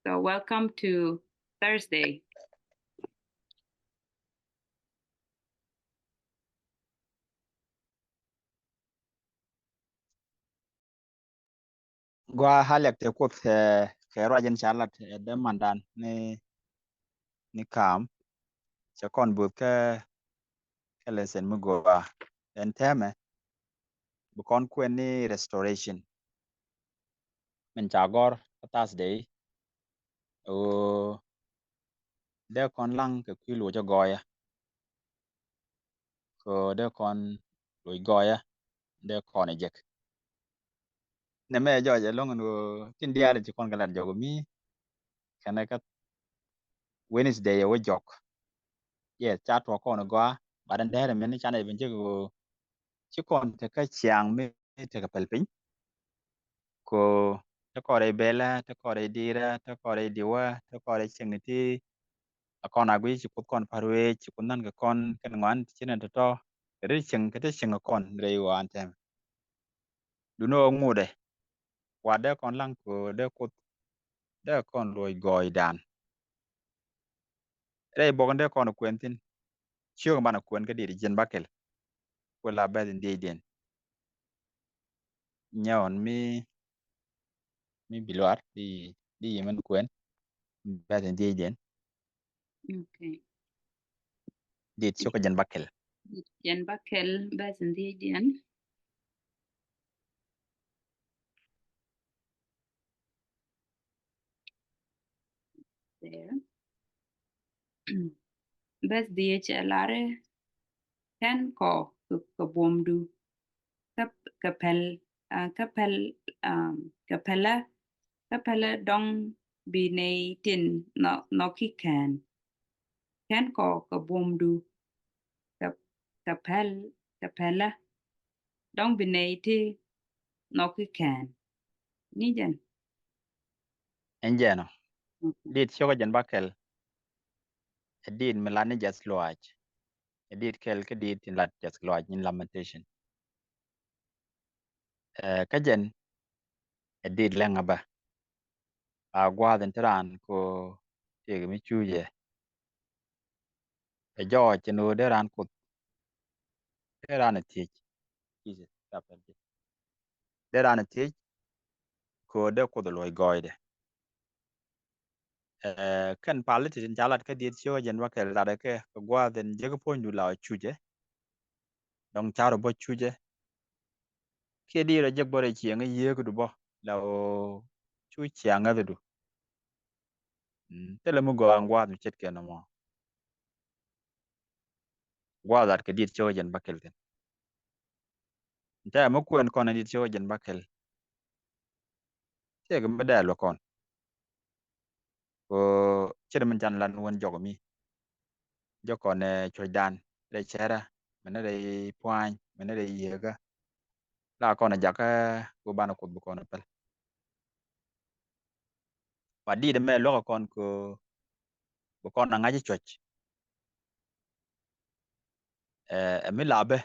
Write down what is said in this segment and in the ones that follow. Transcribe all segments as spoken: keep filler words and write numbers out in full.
So welcome to Thursday. Gua haliak te Kuoth, eh, kɛ ruac in ca lat, eh, dee mandan ni, ni kaam. Cɛ kɔn buth kɛ, kɛ lesson mi gua ɛn tɛmɛ. Bi kɔn kuɛn ni restoration. Min ca gɔr kä Thursday. Ɣöö dee kɔn laŋ kɛ kui̱ luɔcä gɔɔyä. Kɛ dee kɔn luɔc gɔɔyä, dee kɔn ɛ jek. Nɛ mɛ jɔc ɛlɔŋ ɛn ɣöö tin diaal ci kɔn kɛ lat jɔk mi kɛnɛ kä Wednesday ɛ wä jɔk. Yes, ca tuɔk kɔn ɛ gɔaa, but ɛn dɛɛr ɛmɛn canɛ ben jek ɣöö ci kɔn tekɛ ciaŋ mi tekɛ pɛl piny. Ko te kɔn rɛy bɛlä, te kɔn rɛy di̱i̱rä, te kɔn rɛy diwä, te kɔn rɛy cieŋni ti. A kɔn a guiy ci Kuoth kɔn pa̱r wee, ci Kuoth nän kɛ kɔn kɛn ŋuan ti ci nɛn tɔ̱tɔ̱. Kɛ ri cieŋ, kɛ te cieŋ kɛ kɔn rɛy ɣɔaa ɛn tɛmɛ. Duundɛ ɣöö ŋotdɛ, wa dee kɔn laŋ kɛ ɣöö dee Kuoth, dee kɔn luɔc gɔɔydan. Rɛy buɔk in dee kɔn kuɛn thi̱n, ciök in banɛ kuɛn kä diet jiɛn bäkɛl. Ku la bɛth in dhiecdiɛn. Nyɛ ɣɔn mi, mi bi luar, bi, bi yimɛn kuɛn, bɛth in dhiecdiɛn. Okay. Diet ciök jiɛn bäkɛl. Jiɛn bäkɛl, bɛth in dhiecdiɛn. There. Bɛth dhiec ɛ lar i̱, kɛn kɔ kɛ, kɛ buɔmdu, kä, kä pɛl, ah, kä pɛl, ah, kä pɛlä, kä pɛlä dɔ̱ŋ bi nɛy tin nhɔ-, nhɔki kɛn. Kɛn kɔ kɛ buɔmdu, kä, kä pɛl, kä pɛlä dɔ̱ŋ bi nɛy ti nhɔki kɛn. Ni jɛn. Ɛn jɛn ɔ. Okay. Diet ciök jiɛn bäkɛl. Ɛ diet mi lat ni jiath luaac. Ɛ diet kɛl kä diet tin lat jiath luaac in Lamentation. Eh, kä jɛn ɛ diet lɛŋ a bä. A gua̱a̱th in te raan ko tiek mi cucɛ. Ɛ jɔɔc ɛn ɣöö dee raan Kuoth, dee raan ɛ thiec. Jesus, dee raan ɛ thiec kɛ ɣöö dee Kuoth ɛ luɔc gɔɔydɛ. Eh, kɛn pal ti tin ca lat kä diet ciök jiɛn bäkɛl lat kɛ, kɛ gua̱a̱th in jek puɔ̱nydu la ɔ cucɛ. Dɔ̱ŋ car ɔ bä cucɛ. Kiɛ diet ɔ jek bä rɛy cieŋ i̱ yiëëkdu bä la ɔ cu ciaŋ ŋäthdu. Mm, thilɛ mi gɔaa ɛn gua̱a̱th mi ce̱tkɛ nɔmɔ. Gua̱a̱th lat kɛ diet ciök jiɛn bäkɛl thi̱n. Ntä mi kuɛn kɔn ɛ diet ciök jiɛn bäkɛl. Tëëkɛ mi dɛɛl wä kɔn. Ko ce̱t min can lan wän jɔk mi. Jɔk kɔn ɛ cuɔ̱cdan rɛy cɛrä, min rɛy pua̱ny, min rɛy yieekä. La kɔn ɛ jakä wä banɛ Kuoth bi kɔn ɛ päl. Wa diet mɛ luäk kɔn ko bi kɔn a ŋa̱c cuɔ̱c. Ɛ, ɛ mi la bä.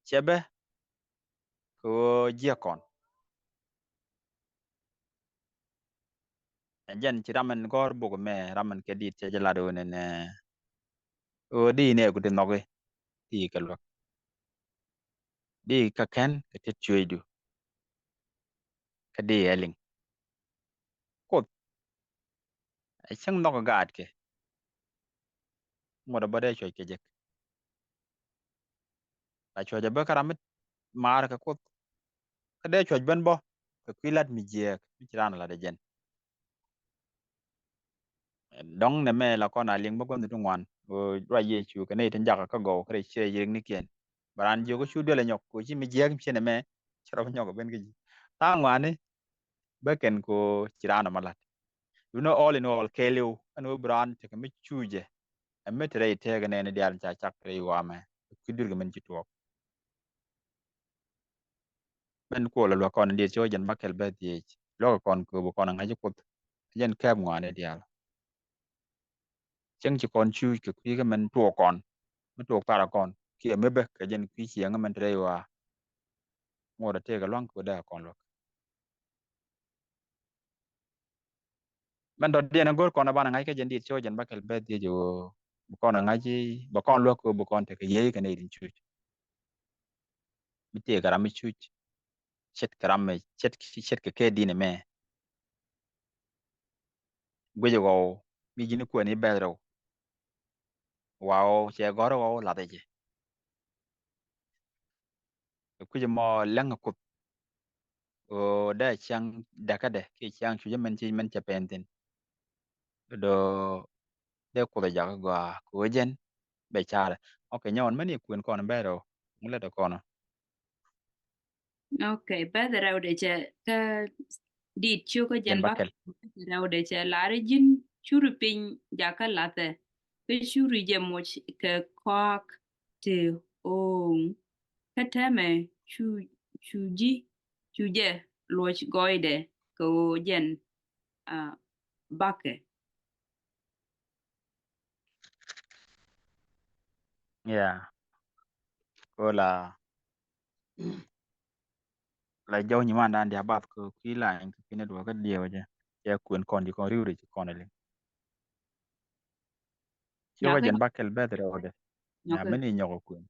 Cɛ bä kɛ ɣöö jiäk kɔn. Ɛ jɛn ci ram ɛn gɔ̱r bok mɛ, ram ɛn kɛ diet cɛ jɛ lat ɣöö nɛnɛ. Ɣöö di nɛ ku ti nhɔki ti kɛ luäk. Di kä kɛn kɛ tet cuecdu. Kä di ɛ liŋ. Kuoth ɛ cäŋ nhɔk ɛ gaatkɛ. Ŋuɔ̱t ɛ bä dee cuɔ̱c kɛ jek. La cuɔ̱c ɛ bä kä ram mi maar kɛ Kuoth. Kä dee cuɔ̱c ben bä kɛ kui̱ lat mi jiääk mi ci raan lat ɛ jɛn. Dɔ̱ŋ nɛ mɛ la kɔn a liŋ bä gua̱n ti ŋuan. Ruac Yecu kɛ nɛy tin jakä kä gɔw kä rɛy ciɛ yiëëknikiɛn. Bɛ raan jiök kä cu duel ɛ nyɔk ko ci mi jiääk mi ciɛ nɛ mɛ. Ci rɔ bi nyɔk ɛ ben kä ji̱. Tha̱a̱ŋ ŋuani bä kɛn ko ci raan ɔ ma la̱t. Duundɛ all in all kɛɛliw ɛn ɣöö bi raan tekɛ mi cucɛ. Ɛ mi te rɛy tëëkɛ nɛɛni diaal ca cak rɛy ɣɔaa mɛ. Kui̱ duer kɛ min ci tuɔɔk. Min kuɔl ɛ luäk kɔn in diet ciök jiɛn bäkɛl bä dhiec. Luäk kɔn kööb kɔn ɛ ŋa̱c Kuoth. Jɛn kääp ŋɔaani diaal. Cäŋ ci kɔn cuuc kɛ kui̱ kä min tuɔɔk kɔn. Mi tuɔɔk thara kɔn kiɛ mi bä kɛ jɛn kui̱ ciɛŋ min te rɛy ɣɔaa. Ŋuɔ̱t ɛ tëëkɛ lua̱ŋ kɛ dee kɔn luäk. Mɛn dɔ̱diɛn a go̱r kɔn a banɛ ŋa̱c kä jɛn dit ciö jɛn bäkɛl beth dhiec ɣöö bi kɔn a ŋa̱c i̱ bi kɔn luäk kɛ ɣöö bi kɔn tekɛ yiey kɛ nɛy tin cuc. Mi tëëkɛ ram mi cuc ce̱tkɛ ram mi ce̱tkɛ kɛ di̱n ɛmɛ. Guic ɣɔw mi ji̱n kuɛn i̱ bɛth rɛw. Wa ɣɔw cɛ gɔ̱r ɣɔw lath ɛ jɛ. Kui̱c mɔ lɛŋ kuth ɣöö dee ciaŋ däkädɛ kiɛ ciaŋ cucä mɛn ci mɛn cɛ pɛn thi̱n. Do̱ dee kuth ɛ jakä gɔaa kɛ ɣöö jɛn bɛ carɛ. Ok, nyɛ ɣɔn mɛn i̱ kuën kɔn bɛr ɔ ŋulɛ dee kɔn ɔ. Ok, beth rɛwdɛ cɛ kä dit ciökä jɛn bäkɛl rɛwdɛ cɛ lar i̱ ji̱n curi piny jakä lathɛ kä curi jɛ moc kɛ kɔak ti o̱o̱ŋ kä tɛmɛ cu cu ji̱ cu jɛ luɔc gɔɔydɛ kɛ ɣöö jɛn a bakɛ. Yeah. Ko la la jɔw nyimandan dia bath ko kui̱ la in kui̱ ne duɔkä diɛw jɛ. Cɛ kuën kɔn ji̱ kɔn riwri ci kɔn liŋ. Ci wä jɛn bakɛl beth rɛw dɛ. Nya mini nyɔk kuën.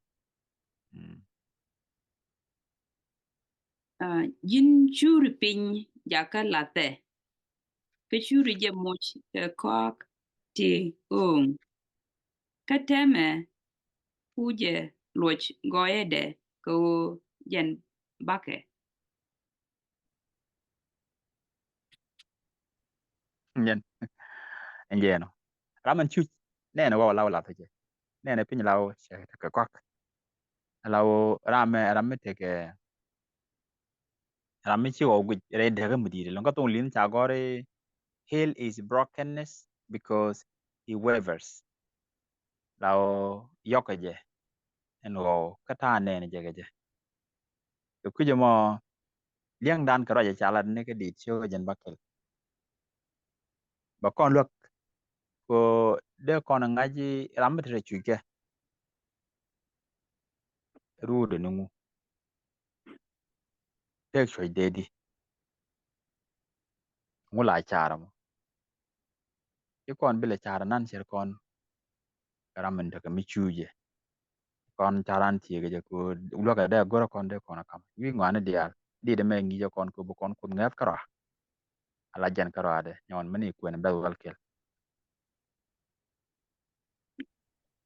Ji̱n curi piny jakä lathɛ kä curi jɛ moc kɛ kɔak ti o̱o̱ŋ. Kä tɛmɛ ku jɛ luɔc gɔɔyädɛ kɛ ɣöö jɛn bakɛ. Jɛn jɛn ɔ ram ɛn cuc nɛɛnɛ wä wä law lath jɛ nɛɛnɛ piny law cɛ kɛ kɔak. Law ram ɛ ram mi tekɛ ram mi ci ɣɔw guic rɛy däkä mi di̱i̱t ɛlɔ̱ŋ kä thoŋ li̱n ca gɔ̱r i̱ heal his brokenness because he wavers. La ɣɔw yɔ̱kɛ jɛ ɛn ɣɔw kä ta̱a̱ nɛɛn jɛ kɛ jɛ. Kɛ kui̱c ɛmɔ liɛŋdan kɛ ruacɛ ca lat ni kä di̱i̱t ciökä jɛn bäkɛl. Bɛ kɔn luäk ko dee kɔn ŋa̱c i̱ ram mi te rɛ cuc kɛ ruudɛ ni ŋu. Tëëk cuɔ̱c dee di ŋu la caarä mɔ. Ci kɔn bilɛ caarä nan cɛr kɔn ram min tekɛ mi cuucɛ. Kɔn caran tiekɛ jɛ ko luäkɛ dee go̱rä kɔn dee kɔn a kam wi̱i̱ ŋɔaani diaal. Dit ɛmɛ ŋi̱i̱cɛ kɔn ko bi kɔn kuth ŋɛth kärɔa. Ala jɛn kärɔa dɛ nyɔn mini kuɛn bɛth wäl kɛl.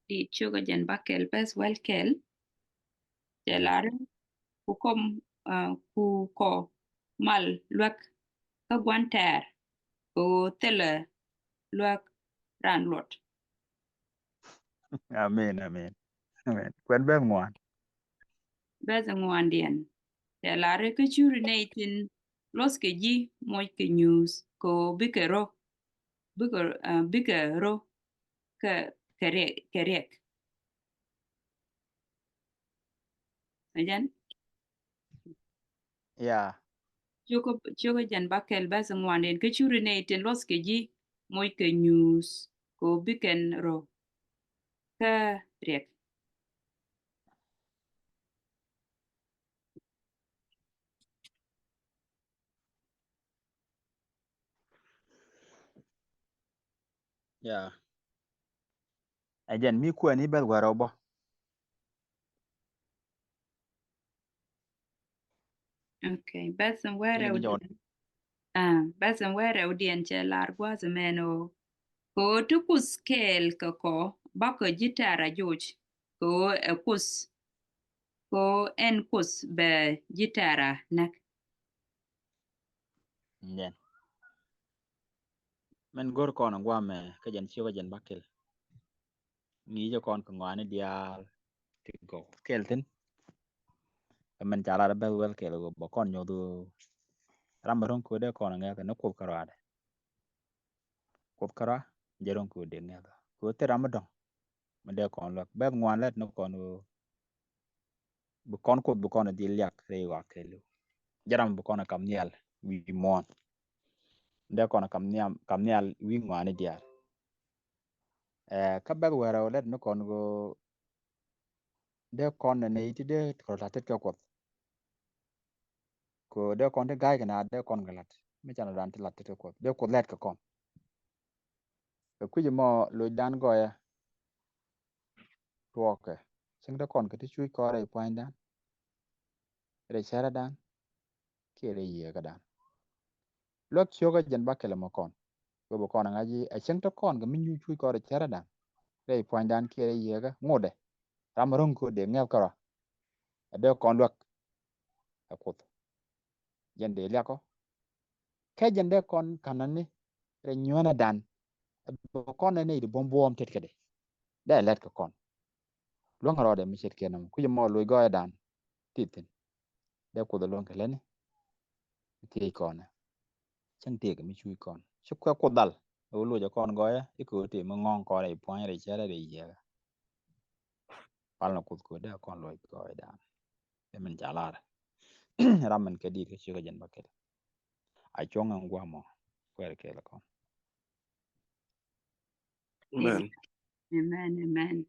Dit ciökä jɛn bäkɛl bɛth wäl kɛl. Cɛ lar ku kɔm ku kɔ mal luäk kä gua̱n tɛɛr kɛ ɣöö thilɛ luäk ran luɔt. Amen, amen, amen. Kuɛn bɛth ŋuan. Bɛth ŋuandiɛn cɛ lar kä curi nɛy tin luɔth kɛ ji̱ moc kɛ nyuuth kɛ ɣöö bikɛ rɔ bikɛ bikɛ rɔ kɛ kɛ riɛk kɛ riɛk. Ɛ jɛn? Yeah. Ciökä ciökä jɛn bäkɛl bɛth ŋuandiɛn kä curi nɛy tin luɔth kɛ ji̱ moc kɛ nyuuth kɛ ɣöö bikɛn rɔ kɛ riɛk. Yeah. Ɛ jɛn mi kuɛn i̱ bɛth wärä bä. Okay, bɛth in wärä wä diɛn. Ah, bɛth in wärä wä diɛn cɛ lar gua̱th mɛn o. Ko ti kuth kɛɛl kɛ kɔ bakɔ ji̱ tɛra joc ko ɛ kuth ko ɛn kuth bɛ ji̱ tɛra näk. Jɛn mɛn go̱r kɔn in guamɛ kä jɛn ciökä jɛn bäkɛl. Ŋi̱i̱cä kɔn kɛ ŋɔaani diaal ti gɔw kɛl thi̱n. Kɛ mɛn ca lat bɛth wäl kɛl kɛ bä kɔn nyoth ram bä ro̱ŋ köödɛ kɔn ŋɛth ni kuoth kärɔadɛ. Kuoth kärɔa jɛ ro̱ŋ köödɛ ŋɛth kɛ thil ram mi dɔ̱ŋ. Mi dee kɔn luäk bɛth ŋuan lät ni kɔn ɣöö bi kɔn kuoth bi kɔn dhil liak rɛy ɣɔak kɛɛliw. Jɛ ram bi kɔn kam nhial wi̱i̱ muɔ̱ɔ̱n. Dee kɔn kam nhial kam nhial wi̱i̱ ŋɔaani diaal. Ɛ kä bɛth wärä wä lät ni kɔn ɣöö dee kɔn nɛ nɛy ti dee kɔn la̱t tet kɛ kuɔth. Ko dee kɔn ti ga̱a̱c kɛ na dee kɔn kɛ la̱t mi canɛ dan ti la̱t tet kɛ kuɔth dee kuoth lɛt kɛ kɔn. Kɛ kui̱c mɔ loc dan gɔyɛ tuɔɔkɛ cäŋ te kɔn kɛ ti cuc kɔn rɛy pua̱nydan, rɛy cärädan kiɛ rɛy yieekädan. Luäk ciökä jɛn ba kɛlɛ mɔ kɔn. Wee bɛ kɔn ŋa̱c i̱ ɛ cäŋ te kɔn kɛ mi nyuc cuc kɔn rɛy cärädan, rɛy pua̱nydan kiɛ rɛy yieekä ŋotdɛ. Ram ro̱ŋ kööt dee ŋɛ̈th kärɔa. Ɛ dee kɔn luäk ɛ Kuoth. Jɛn dee liakɔ. Kɛ jɛn dee kɔn ka̱n nani rɛy nyuänädan. Ɛ bɛ kɔn nani di buɔ̱m buɔ̱ɔ̱m tet kädɛ. Dee lɛt kɛ kɔn. Luäŋ rɔɔdɛ mi ce̱tkɛ nɔmɔ. Kui̱c mɔ loc gɔɔyädan ti thi̱n. Dee Kuoth ɛ luäŋ kɛ lätni. Thiec kɔn ɛ cäŋ tëëkɛ mi cuc kɔn. Ci kuɛ Kuoth dhal. Ɛ wä loc ɛ kɔn gɔɔyä i̱ kɛ wä tëë mi ŋɔ̱ɔ̱ŋ kɔn rɛy pua̱ny rɛy cärä rɛy yieekä. Pal nɔ Kuoth kɛ wä dee kɔn loc gɔɔyädan. Ɛ min ca lar. Ram min kɛ di̱i̱t kä ciökä jɛn ba kɛl. A cuɔ̱ŋ ɛn gua̱a̱mɔ kuɛɛr kɛɛl kɔn. Amen. Amen, amen.